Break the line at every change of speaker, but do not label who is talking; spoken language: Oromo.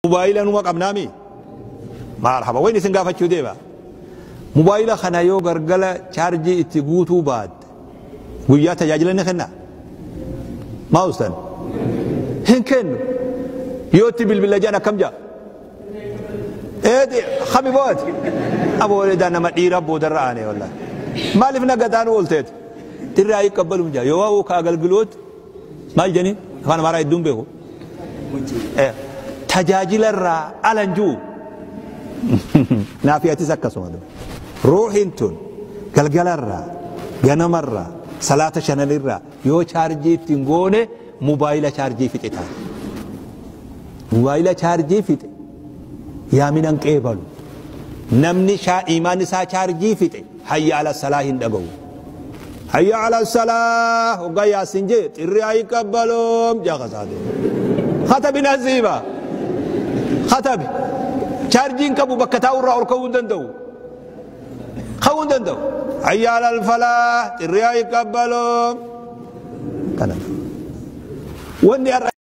Mobaayila numa qabnaami? Marhaba. Wayni isin gaafachuu deema. Mobaayila kana yoo gargala chaarjii itti guutuu baatte guyyaa tajaajila ni kenna? Maa ustan? Hin kennu. Yoo itti bilbila jedhan akkam jedha? Eeti kami booti? Aboo edaa nama dhiira boodarra aane wallahi. Maaliif na gataan oolteeti? Tirraa hiqqabbaluun jaa. Yoo waa'uu ka agalgiloot maal jedhanii afaan Amaaraa hedduun beeku. Tajaajila irraa ala hin jiru. Naafi atis akkasuma. Ruuhiin tun galgala irraa, ganama irraa, salaata shanan irraa yoo chaarjii itti hin goone mobaayila chaarjii fixe taate. Mobaayila chaarjii fixe yaamina hin qeebalu. Namni iimaan isaa chaarjii fixe hayya ala salaa hin dhaga'u. Hayya ala salaa hoggaa yaasin jee xirri ayi qabbaloom jaa kasaate. Khatabi naziiba. Khatabi. Chaarjiin qabu bakka taa'u irraa ol ka'uu hin danda'u. Ka'uu hin danda'u. Hayya ala falaa xirri ayi qabbaloom. Kana. Wanni har'a